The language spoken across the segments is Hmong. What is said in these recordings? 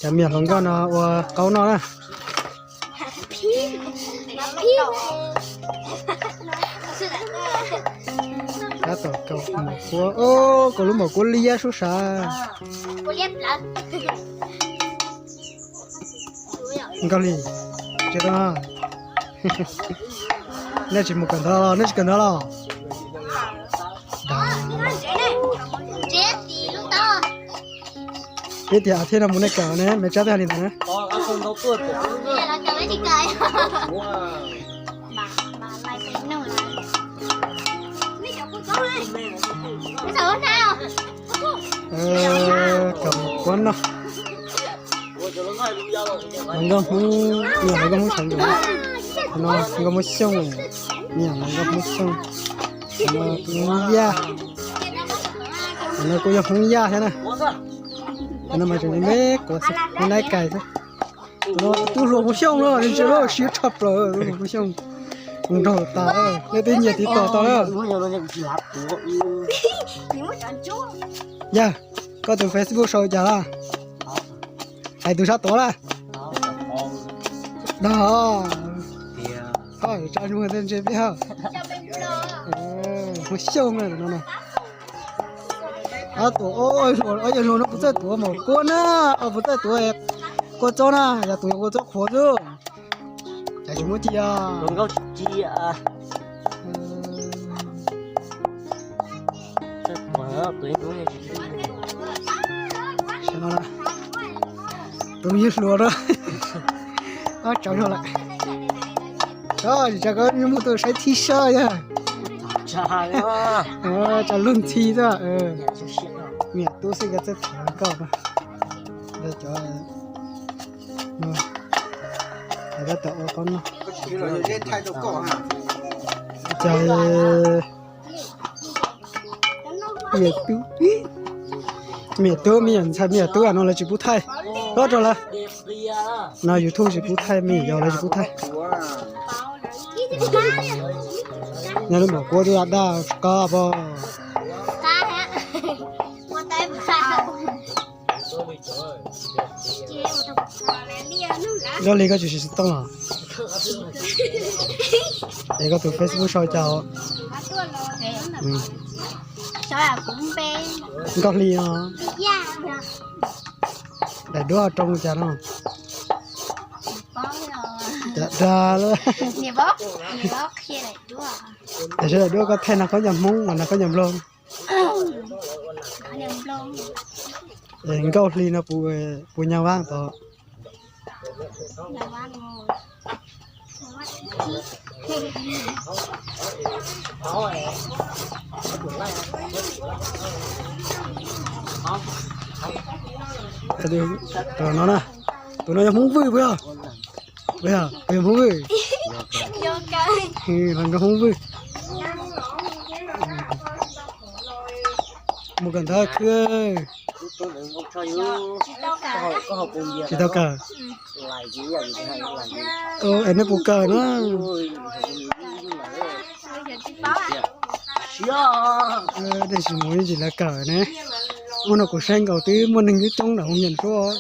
Cov me nyuam hluas nkauj no ua qaub noj na. Tab tom kaus maum kuab, kaus lub maum kuab liab sub sav. Nkauj Hli, tsis tau, nej tsis mus kawm ntawv los, nej tsis kawm ntawv los? Peb tias thiaj no mus nej kawm ne, me tsab twb hais li ntawd na. Kawm maum kuab noj. Hluas nkauj Hmoob, me nyuam hluas nkauj Hmoob sawv ntsug no, nkauj Hmoob Xyooj, me nyuam hluas nkauj Hmoob Xyooj, no Hmoob Yaj, no kuj yog Hmoob Yaj thiab na. No mas tseem me kuav xwb, Hmoob Naib Kais xwb. Tus no tub hluas Hmoob Xyooj no, nws ntsia lawm siab tshaj plaws, tub hluas Hmoob Xyooj. Mus nrog tas, nej twb nyiam tiv tom tau lawm. Yawg, koj tus Facebook sau cas lawm? Hais tus sab tuav lawm. Dag, tsa ntsug tej ntse peb ha. Hmoob Xyooj no no. Ob tug, ob yawg hluas no puas txawj tuav maum kuab na, puas txawj tuav kua txob na, yog tus yog kua txob qhuav xwb. Cas tsis muab cia? Tus yawg hluas na, tsawv zog lawm. Tsis tsa koj muaj tus saib thib sab yog tsa lub ntxhi xwb. Me nyuam tub xwb koj txawj tham nkauj. Tab tom ua qaub noj. Cas me nyuam tub, me nyuam tub, me nyuam ntxhais, me nyuam tub no lawv tsis pub thaij. Lob rau lawv. No YouTube tsis pub thaij, me nyuam yaus lawv tsis pub thaij. Nyob lub maum kuab twb daj daj qab pom. Nkauj Hli koj tsis siv xov tooj los? Es koj tus Facebook sau cas? Nkauj Hli no. Daim duab rau cas no? Cas dag lawm. Tam sim daim duab koj thaij nag khaub ncaws Hmoob mas nag khaub ncaws Nplog? Nkauj Hli no puas nyab Vaj tod? Tus no na, tus no yog Hmoob Vwj puas yog? Puas yog Hmoob Vwj? Los nkauj Hmoob Vwj. Mus kawm ntawv khwb. Tsis tau kawm. Es nej puas kawm na? Dej sis mus ib ntsis lawv kawm ne. Ub no kuv saib nkaus twb muaj neeg coob coob ntawm hoo nyeem suab.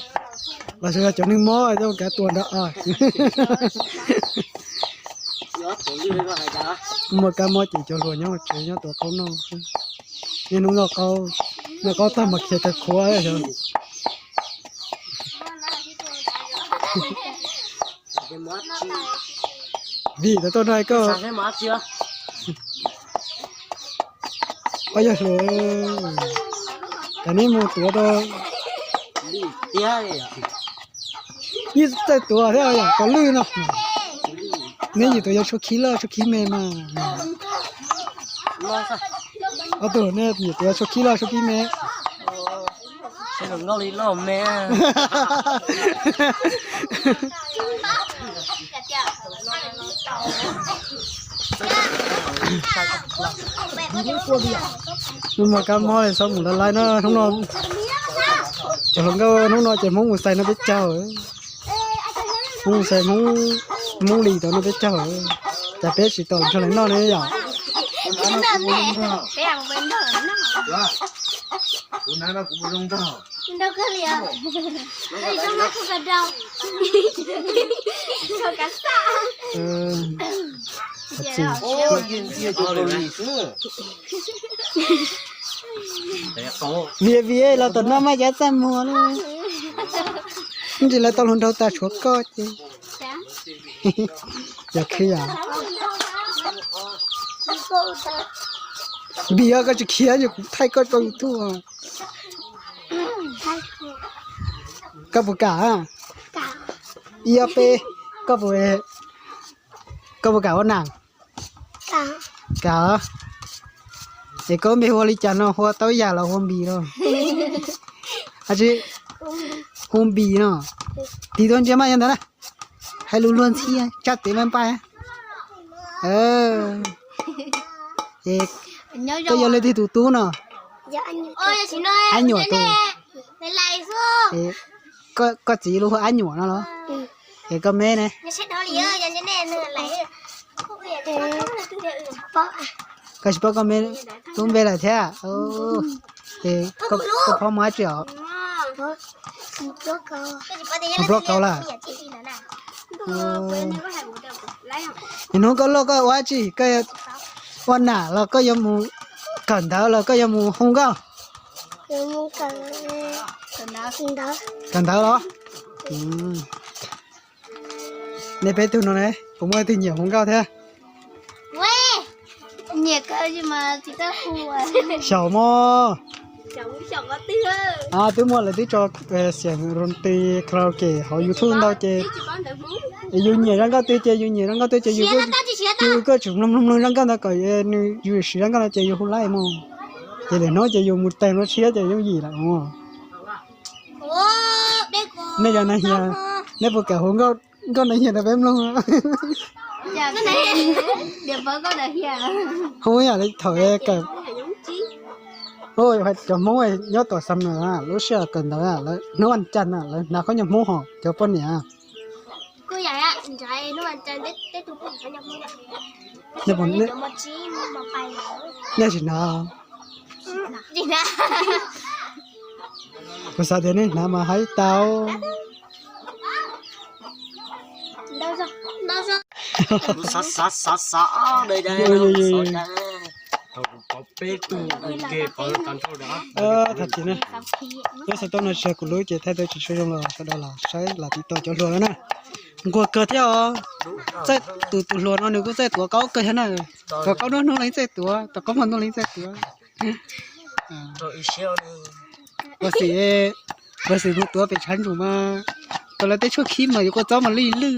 Los xyov yog cov neeg mob coj kav tua nrag a. Muaj kab mob ces cov hluas nyob tsev nyob tua qaub noj xwb. Niaj hnub noj qaub, noj qaub tag mas khiav kawg qhuav xyov. Vim tau tuaj nrog koj. Ob yawg hluas, cas neb mus tuav rau, yeej txawj tuav thiab yom, tuav lwj no. Neb yim tuav yog tshuab khib loj tshuab khib me mas. Ob tug nej yim tuav tshuab khib loj tshuab khib me. Hnub no kab mob li txhob mus laiv laiv na, hnub no cov hluas nkauj hnub no ces Hmoob mus xais no peb caug. Hmoob mus xais Hmoob, Hmoob Lis tau no peb caug. Cas peb tsis tau nrog lawv noj ne yom? Vim vim los tom no mas cov txaj muag na. Ntsis lawv tau hluas nraug tas tshuav koj ces. Yog khib yom. Vim yog koj tsis khiav ces kuv thaij koj rau YouTube. Koj puas kam? Ib ob peb, koj puas, koj puas kam ua nas? Kam. Es koj npe hu ua li cas no, hu ua Tauv Yam los hu ua Npis los? Hu Npis no. Tig tuaj ntsia mas yog ntawd na. Hais lus luag ntxhi, tsab tes npaj npaj. Koj yog leej twg tus tub no? Ab Nyuam tus. Koj txiv lub hu Ab Nyuam no los? Es koj me ne? Koj tsis paub koj me lub npe lawm thiab? Koj phob muaj dab tsi os? Mus plaub kauv lawm. Hnub koj loj koj ua dab tsi? Koj ua nam los koj yuav mus kawm ntawv los koj yuav mus hu nkauj? Kawm ntawv los? Nej peb tug no ne, puas muaj ib tug nyiam hu nkauj thiab? Xyaum mog. Twb muaj lawv twb tso xiam roos tis karaoke hauv YouTube ntau ces yus nyiam zaj nkauj twg ces yus nyiam zaj nkauj twg ces yus, yus koj tseem mloog mloog mloog zaj nkauj ntawd kom nws yus siv zaj nkauj no ces yus hu laij mog. Ces lwm hnub ces yus mus tag hnub tshiab ces yooj yim lawm mog. Nej yog nas hias, nej puas kam hu nkauj nas hias rau peb mloog? Hu yam li thaum kawm, cov Hmoob nyob tom Xam Nuam lub sij hawm kawm ntawv, hnub vas cas na lawv hnav khaub ncaws Hmoob hos cov poj niam. Nej tsis hnav? Kuv xav tias nej hnav mas haib tau. Thov txim na, nyob xov tooj no tsis yog kuv lub ces thaij tau tsis tshua zoo los sawv daws los saib lam tiv tauj cov hluas no na. Nquag kawg thiab os. Txaij tus tus hluas no nws kuj txaij tuav qaub kawg thiab na. Tuav qaub nruab hnub los txaij tuav, tuav qaub hmo ntuj los txaij tuav. Ua xim, ua xim mus tuav pem tshav ntsum mas, tau lawv tej tshuaj khib mas yuav kua txob mas lwj lwj.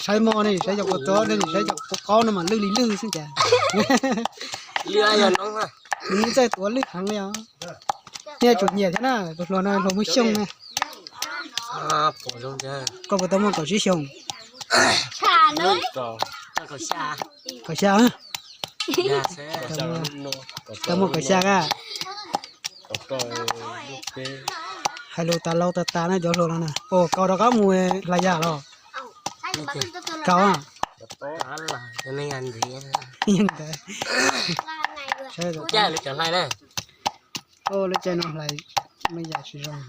Saib mog ne, saib cov kua txob ne, saib cov kua qaub no mas lwj li lwj xwb cas. Nws txaij tuav lwj heev li os. Nej tsum nyiam thiab na, tus hluas no hluas Hmoob Xyooj na. Koj puas tau muaj kaum tsib xyoos? Kaum xya. Tau muaj kaum xya a. Hais lus tas laus tas tas na cov hluas no na. Ua kaus rov qab mus hlais yam los? Kaus. Lawv cai no hlais me yam tsis zoo.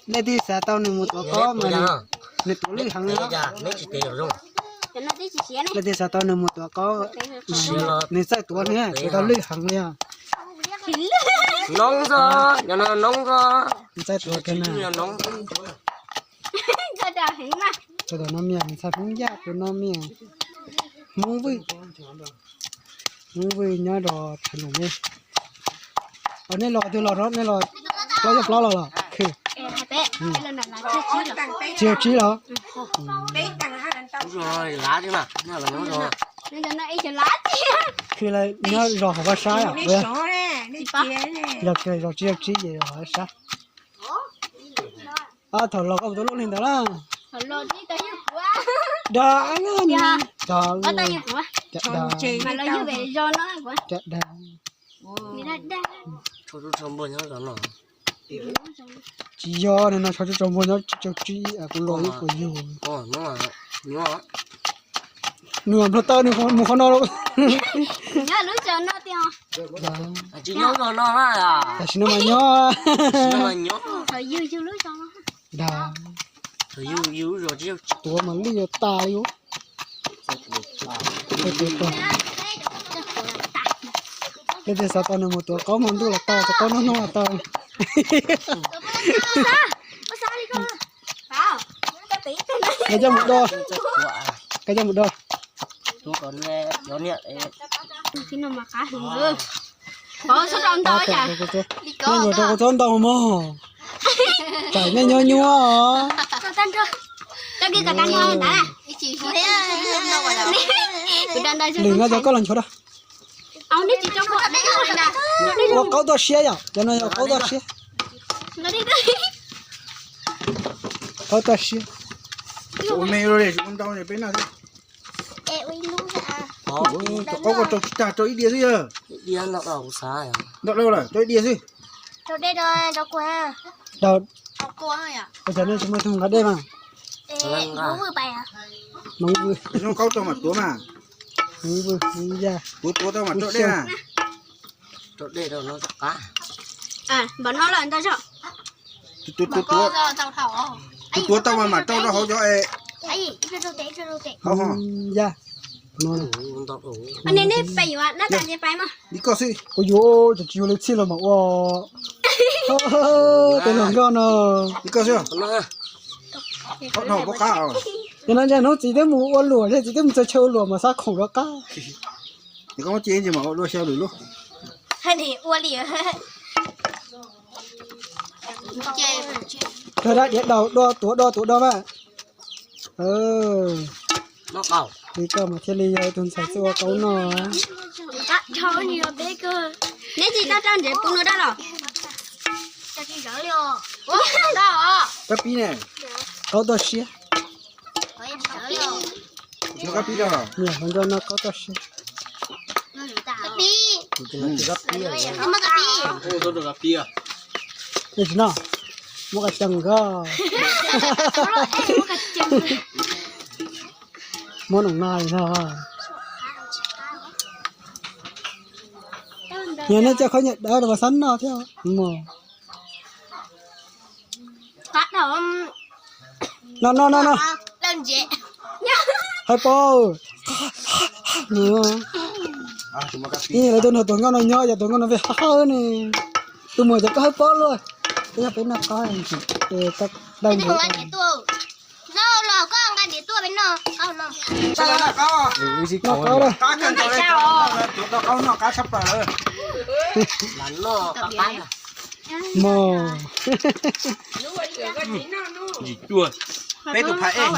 Leej twg xav tau nws mus tuav qaub mas nws tuav lwj heev li. Leej twg xav tau nws mus tuav qaub, nws txawj tuav, nws tau lwj heev li os. Nws txawj tuav kawg na. Tus no mas nws txhaj Hmoob Yaj, tus no mas Hmoob Vwj. Hmoob Vwj nyob rau Tshav Nroos me. Nej los twg los, nej los plaub caug plaub los los? Tsis yog tsib los? Khwv nyob zos hauv Paj Sab yom? Yog zos tsis yog tsib ces zos hauv Paj Sab. Thaum los koj puas tau lub li ntawd na? Dag, dag. Tsis yog, nws no tsho tsaug npua nyob tsaug tsi, kuv los ib puas yug. Nws nplog tawb nws mus qhov no lauj. Tam sim no mas nyob. Dag, tuav mas lwj yuav tas li. Leej twg xav tau nws mus tuav qaub hmo ntuj los tau, tuav qaub noj hnub los tau. Koj coj mus do, koj coj mus do. Nyuam rau kuv txhob ntau mog. Tsam nej nyuaj nyuaj os. Lwm no cov koj los nchuav rau. Ua qaub toj siab yom, cov no yog qaub toj siab. Qaub toj siab. Tus qaub koj rau tsis tag, rau ib diav xwb yog. Ntau dau lawm, rau ib diav xwb. Ua cas nej tsis muaj tus nqa dej mas? Hmoob vwj. Qaub tau mas tuav mas. Hmoob vwj, hmoob yaj. Tuav tuav tau mas rau dej na. Tus tuav tau mas mam rau rau hauv cov es. Hmoob yaj. Li koj xwb. Kuv yuav tsis yuav li txhij los mam ua. Tes hluas nkauj no. Li koj xwb. Yog no ntshe hnub txiv twb mus ua luam, txiv twb mus txog chaw ua luam mas xav khoom rov qab. Koj muab cia ntsis mam ua dua xyaw lwm lub. Kawg dab diav daus do tuav do tuav do mas. Li koj mas thiaj li yog tus ntxhais txawj ua qaub noj. Neb tsis tau rau ntsev pub nua dab los? Kab pib ne, qaub toj siab. Nqa pib rau. Niam hluas nkauj no qaub toj siab. Tsis no, muab qa cees nkawd. Muab noo no no. Yog nej coj khaub ncaws dawb los xab noj thiab mog. No no no no. Hawb pob. Ib lawv tuaj nrog tus nkauj no nyob, yog tus nkauj no peb hawb ne. Tus muam ces koj hawb pob luaj. Peb yog peb noj qaub, dawb ntsev. Noj qaub, noj qaub. Tuav tau qaub noj qab tshaj plaws lawm. Mog. Peb tus phaj ej,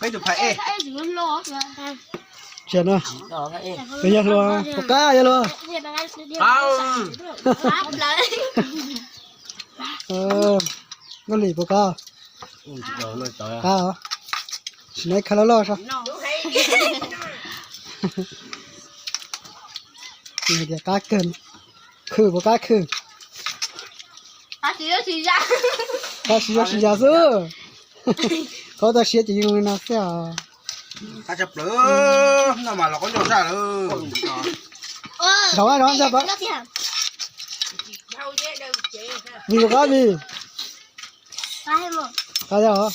peb tus phaj ej. Tsis no, yog hluas, puas qab yog hluas? Nkauj Lis puas qab? Qab os. Sim no ib khab loj loj so. Tias qab kawg, khwm puas qab khwm? Qab tsis zoo tsis ya xwb. Qaub toj siab ces yeej li no xwb os. Qab tshaj plaws, noj mas los qaub ncaug saj lawm. Zaum zaum ntag pab. Vim puas qab vim? Qab yog,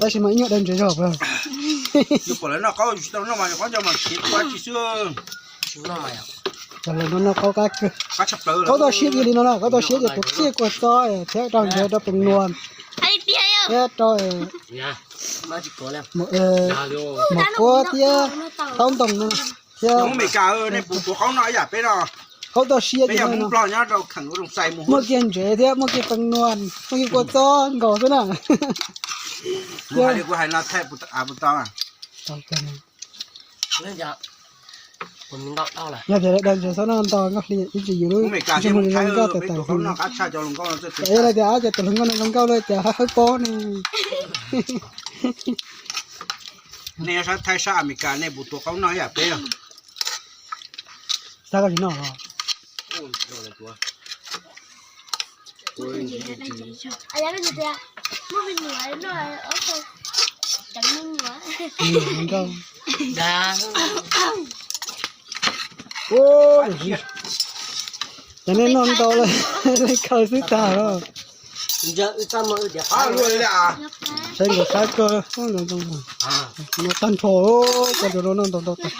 tab sis mas ib nyuag dawb ntsev zog pab. Yus pom lawv noj qaub yus tsis tau noj mas qaub ncaug mas khiav tuaj tsis xwb. Cov lawv no noj qaub qab kawg. Qaub toj siab ces li no na, qaub toj siab ces kuv txiaj kuv txo thiab rau ntsev rau pees nua thiab rau mos kuab thiab taub ntoo no thiab. Qaub toj siab ces muaj kiag ntsev thiab muaj kiag pees nua, muaj kiag kua txob nkaus xwb na. Yog tias dawb ntsev xwb no nto nkauj hli ib tsis yus lub ntsej muag zoo nkauj tas tas hli. Yog tias ab ces tus hluas nkauj no zoo nkauj lawm tias hawb pob ne. Nej sab Thaib sab Amelikas nej puas tuav qaub noj ib yam peb? Sab koj tsis noj los? Muaj me nyuam, muaj me nyuam. Nkauj. Ua, cov nej noj ntau lawm, khaws xwb tag los. Saib nkaus qab kawg. Noj tag nrho, koj rau noj ntau ntau tag.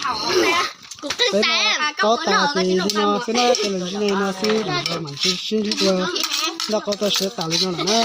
Peb noj tob tas ces li no xwb na, tej los li no xwb, mam sib ntsib dua noj qab toj siab tas li no lawm na.